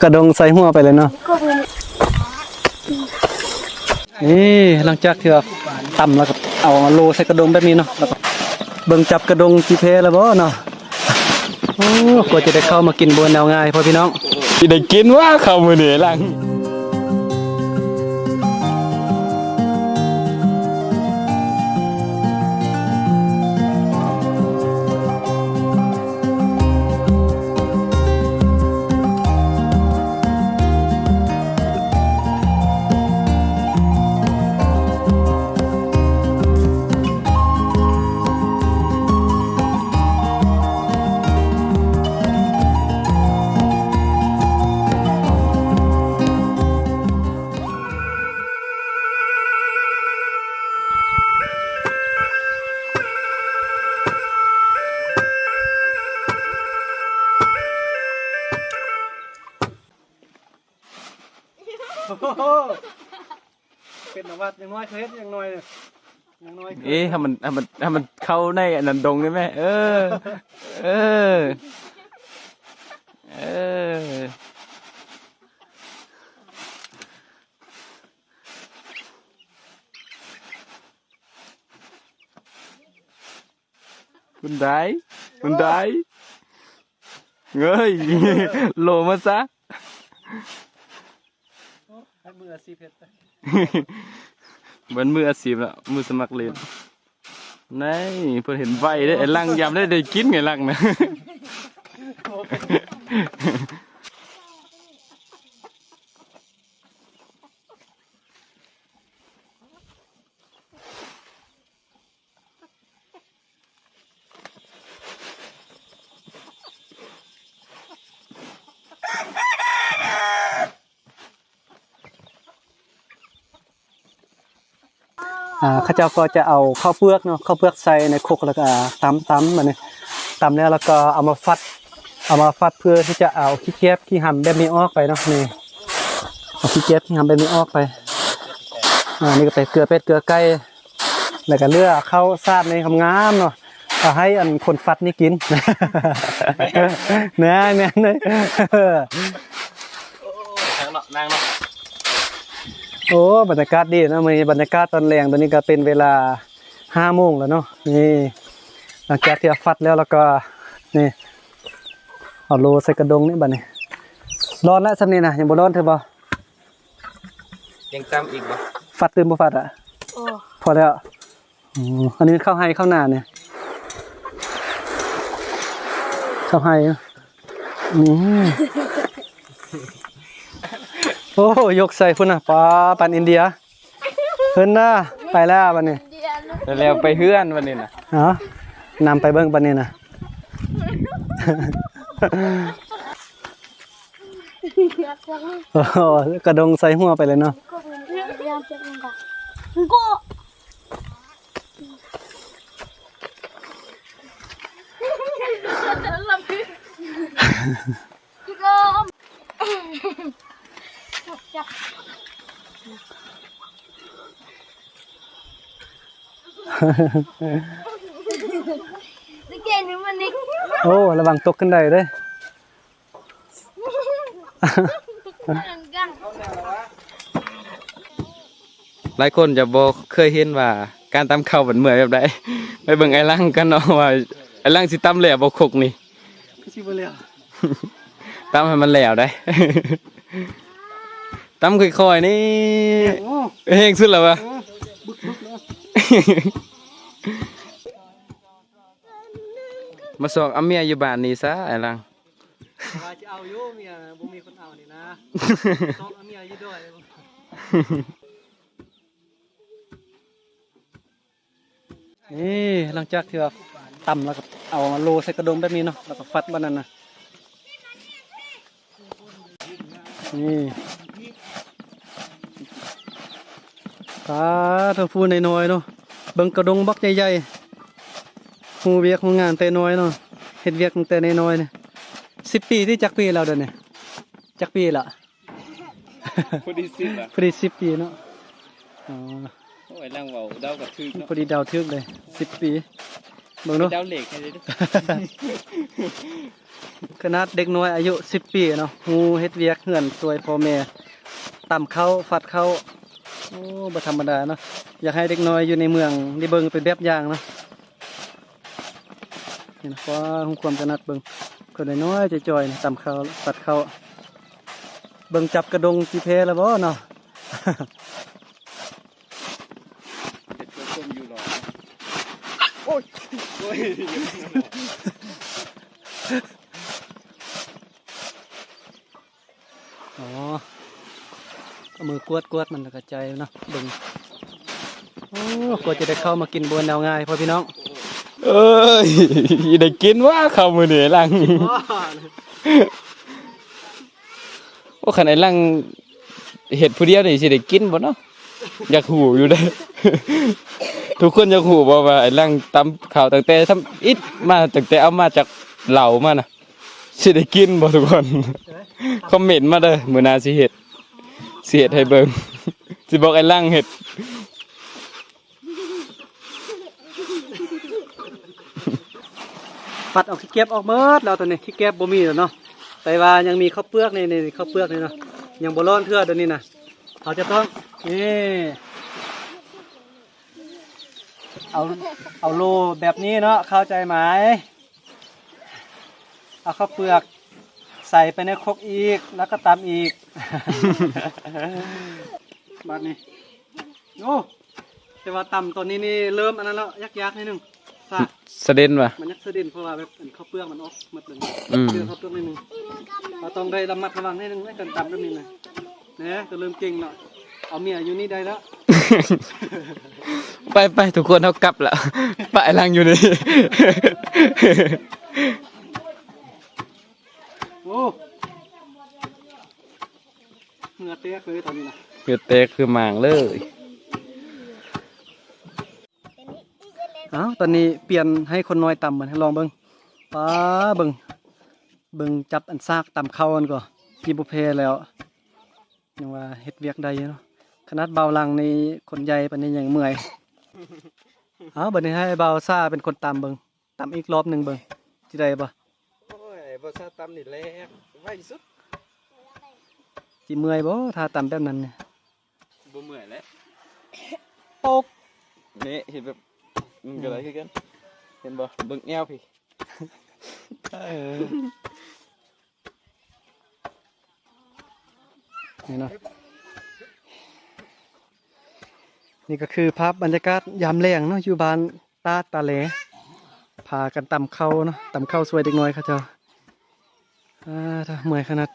ກະດົງໃສ່ຫົວໄປເລີຍເນາະ. ນີ້ ຫຼັງຈາກທີ່ວ່າຕຳແລ້ວກໍເອົາມາໂລໃສ່ກະດົງແບບນີ້ເນາະ ແລ້ວກໍເບິ່ງຈັບກະດົງຊິແພ້ແລ້ວບໍ່ເນາະ. ໂອ້ ກວ່າຈະໄດ້ເຂົ້າມາກິນບໍ່ແມ່ນແນວງ່າຍພໍ່ພີ່ນ້ອງ. ຊິໄດ້ກິນວ່າເຂົ້າມື້ນີ້ຫຼັງ. ໂອ້ໂຫ ເປັນອາວັດ ຢ່າງໜ້ອຍເຄີຍເຮັດ ຢ່າງໜ້ອຍ ຢ່າງໜ້ອຍເຄີຍ. ເອີ ໃຫ້ມັນ ໃຫ້ມັນ ໃຫ້ມັນເຂົ້າໃນອັນນັ້ນດົງໄດ້ໄໝ? ເອີ ເອີ ເອີ. ຄຸນໄດ ຄຸນໄດ ເອີຍ ໂລມາຊະ. ໂອ້ ໃຫ້ມືອາຊີບເຮັດໄປ ເໝືອນມືອາຊີບລະ ມືສະໝັກຫຼິ້ນ. ນີ້ ເພິ່ນເຫັນໄວເດ້ ໄອ້ຫຼັງຢາມໄດ້ ໄດ້ກິນໄອ້ຫຼັງນະ. ອ່າ ເຂົາເຈົ້າກໍຈະເອົາເຂົ້າເປືອກເນາະ ເຂົ້າເປືອກໃສ່ໃນຄົກ ແລ້ວກໍຕຳ ຕຳ ບາດນີ້ ຕຳແລ້ວ ແລ້ວກໍເອົາມາຟັດ ເອົາມາຟັດເພື່ອທີ່ຈະເອົາຂີ້ແກບຂີ້ຫຳແບບນີ້ອອກໄປເນາະ. ນີ້ ເອົາຂີ້ແກບຂີ້ຫຳແບບນີ້ອອກໄປ. ອ່າ ນີ້ກໍໄປເກືອເປັດເກືອໄກ່ ແລ້ວກໍເຫຼືອເຂົ້າສາດນີ້ງາມໆເນາະ ເອົາໃຫ້ອັນຄົນຟັດນີ້ກິນ. ແມ່ນ ແມ່ນເລີຍ. ໂອ້ ນັ່ງເນາະ ນັ່ງເນາະ. ໂອ້ ບັນຍາກາດດີເນາະ ມື້ນີ້ບັນຍາກາດຕອນແລງ. ຕອນນີ້ກໍເປັນເວລາຫ້າໂມງແລ້ວເນາະ. ນີ້ ຫຼັງຈາກທີ່ວ່າຟັດແລ້ວ ແລ້ວກໍ ນີ້ ເອົາໂລໃສ່ກະດົງນີ້ ບາດນີ້. ຮ້ອນລະສ່ຳນີ້ນະ ຍັງບໍ່ຮ້ອນເທື່ອບໍ່? ຍັງຕຳອີກບໍ່? ຟັດຕື່ມບໍ່ຟັດອະ? ໂອ້ ພໍແລ້ວ. ອືມ ອັນນີ້ເຂົ້າໄຮ່ເຂົ້ານານີ້ ເຂົ້າໄຮ່. ອືມ ໂອ້ ຍົກໃສ່ພຸ້ນນະ ປາ ປານອິນເດຍ. ເພິ່ນນະ ໄປແລ້ວບັດນີ້ ແລ້ວໄປເຮືອນບັດນີ້ນະ. ເອົາ ນຳໄປເບິ່ງບັດນີ້ນະ. ໂອ້ໂຫ ກະດົງໃສ່ຫົວໄປເລີຍເນາະ. ໂອ້ ລະວັງຕົກຂຶ້ນໄດເດີ້. ຫຼາຍຄົນຈະບໍ່ເຄີຍເຫັນວ່າການຕຳເຂົ້າມັນເມື່ອຍແບບໃດ. ໄປເບິ່ງອ້າຍຫຼັງກັນເນາະ ວ່າອ້າຍຫຼັງຊິຕຳແລ້ວບໍ່ຄົກນີ້. ຄືຊິບໍ່ແລ້ວ. ຕຳໃຫ້ມັນແລ້ວໄດ໋. ຕຳຄ່ອຍໆນີ້. ໂອ້ ແຮງສຸດແລ້ວວະ. ເອີ ບຶກໆເນາະ. ມາຊອກເອົາເມຍຢູ່ບ້ານນີ້ຊະອ້າຍຫຼັງ. ວ່າຈະເອົາຢູ່ ເມຍບໍ່ມີຄົນເອົານີ້ນະ. ຊອກເອົາເມຍຢູ່ດອຍ. ນີ້ ຫຼັງຈາກທີ່ວ່າຕຳແລ້ວກໍເອົາມາໂລໃສ່ກະດົງແບບນີ້ເນາະ ແລ້ວກໍຟັດບາດນັ້ນນະ. ນີ້ ປາໂທ້ ຜູ້ນ້ອຍໆເນາະ ເບິ່ງກະດົງບັກໃຫຍ່ໆ. ຮູ້ວຽກຮູ້ງານແຕ່ນ້ອຍເນາະ ເຮັດວຽກຕັ້ງແຕ່ນ້ອຍໆນີ້. ສິບປີຕິ ຈັກປີແລ້ວດຽວນີ້ ຈັກປີລະ? ພໍດີສິບລະ ພໍດີສິບປີເນາະ. ອໍ ໂອ້ຍ ຫຼັງເວົ້າເດົາກໍຖືກເນາະ ພໍດີເດົາຖືກເລີຍ ສິບປີ. ເບິ່ງເນາະ ເດົາເລກໃຫ້ເດ້. ຂະໜາດເດັກນ້ອຍອາຍຸສິບປີເນາະ ຮູ້ເຮັດວຽກເຮືອນຊ່ວຍພໍ່ແມ່ ຕຳເຂົ້າ ຝັດເຂົ້າ ໂອ້ ບໍ່ທຳມະດາເນາະ. ຢາກໃຫ້ເດັກນ້ອຍຢູ່ໃນເມືອງໄດ້ເບິ່ງເປັນແບບຢ່າງເນາະ. ນີ້ນະ ວ້າ ຮູ້ຄວາມຖະໜັດ ເບິ່ງ ຄົນນ້ອຍໆ ຈ່ອຍໆ ຕຳເຂົ້າ ຝັດເຂົ້າ ເບິ່ງຈັບກະດົງຊິແພ້ລະບໍ່ເນາະ. ເຮັດເພື່ອຄົນຢູ່ຫຼອຍ. ໂອ້ຍ ໂອ້ຍ. ອໍ ເອົາມືກວດໆ ມັນແລ້ວກະໃຈເນາະ ເບິ່ງ. ໂອ້ ກວ່າຈະໄດ້ເຂົ້າມາກິນບໍ່ແນວງ່າຍ ພໍ່ພີ່ນ້ອງ. ເອີຍ ຊິໄດ້ກິນຫວາເຂົ້າມື້ນີ້ຫຼັງ? ໂອ້ ຄັນໄອ້ຫຼັງເຮັດຜູ້ດຽວນີ້ຊິໄດ້ກິນບໍ່ເນາະ? ຢາກຮູ້ຢູ່ເດ້. ທຸກຄົນຢາກຮູ້ບໍ່ວ່າໄອ້ຫຼັງຕຳເຂົ້າຕັ້ງແຕ່ທຳອິດມາ ຕັ້ງແຕ່ເອົາມາຈາກເລົ້າມານະ ຊິໄດ້ກິນບໍ່ທຸກຄົນ? ຄອມເມັນມາເດີ ມື້ໜ້າຊິເຮັດ ຊິເຮັດໃຫ້ເບິ່ງ ຊິບອກໄອ້ຫຼັງເຮັດ. ປັດເອົາຂີ້ແກບອອກໝົດແລ້ວຕອນນີ້ ຂີ້ແກບບໍ່ມີແລ້ວເນາະ. ແຕ່ວ່າຍັງມີເຂົ້າເປືອກນີ້ ນີ້ເຂົ້າເປືອກນີ້ເນາະ ຍັງບໍ່ຮ້ອນເທື່ອດຽວນີ້ນະ. ເຮົາຈະຕ້ອງ ນີ້ ເອົາ ເອົາໂຫຼແບບນີ້ເນາະ ເຂົ້າໃຈໄໝ? ເອົາເຂົ້າເປືອກໃສ່ໄປໃນຄົກອີກ ແລ້ວກໍຕຳອີກ. ບາດນີ້ ໂອ້ ແຕ່ວ່າຕຳຕອນນີ້ນີ້ເລີ່ມອັນນັ້ນແລ້ວ ຍາກໆ ໜ້ອຍໜຶ່ງ ສະ ສະເດັນຫວາ? ມັນຍັງສະເດັນ ເພາະວ່າແບບອັນເຂົ້າເປືອກມັນອອກໝົດເລີຍ. ອືມ ເຈື່ອເຂົ້າເປືອກໜ້ອຍໜຶ່ງ ເຮົາຕ້ອງໄດ້ລະມັດລະວັງໜ້ອຍໜຶ່ງໃນການຕຳແບບນີ້ນະ. ແນ່ ກໍເລີ່ມເກັ່ງແລ້ວ ເອົາເມຍຢູ່ນີ້ໄດ້ແລ້ວ. ໄປໆ ທຸກຄົນ ເຮົາກັບລະ ປະໄອ້ຫຼັງຢູ່ນີ້. ໂອ້ ເຫື່ອແຕກເລີຍຕອນນີ້ນະ ເຫື່ອແຕກຄືໝາງເລີຍ. ເອົ້າ ຕອນນີ້ປ່ຽນໃຫ້ຄົນນ້ອຍຕຳ ມາລອງເບິ່ງ. ປ້າ ເບິ່ງ ເບິ່ງຈັບອັນຊາກຕຳເຂົ້າຫັ້ນກໍ ຊິບໍ່ແພ້ແລ້ວ. ຍັງວ່າເຮັດວຽກໄດ້ຢູ່ເນາະ ຂະໜາດບ່າວຫຼັງນີ້ຄົນໃຫຍ່ປານນີ້ຍັງເມື່ອຍ. ເອົາ ບາດນີ້ໃຫ້ບ່າວຊາເປັນຄົນຕຳເບິ່ງ ຕຳອີກລອບໜຶ່ງເບິ່ງ ຊິໄດ້ບໍ່? ໂອ້ຍ ບ່າວຊາຕຳນີ້ແຫຼກໄວທີ່ສຸດ. ຊິເມື່ອຍບໍ່ ຖ້າຕຳແບບນັ້ນນີ້? ບໍ່ເມື່ອຍແຫຼະ ປົກ ນີ້ ເຫັນແບບ ມັນກໍໄດ້ຄືກັນ ເຫັນບໍ່? ເບິ່ງແອວພີ້. ເອີ ນີ້ເນາະ ນີ້ກໍຄືພາບບັນຍາກາດຍາມແລງເນາະ ຢູ່ບ້ານຕາດຕາແລ ພາກັນຕຳເຂົ້າເນາະ ຕຳເຂົ້າຊ່ວຍເດັກນ້ອຍເຂົາເຈົ້າ. ອາ ເມື່ອຍຂະໜາດ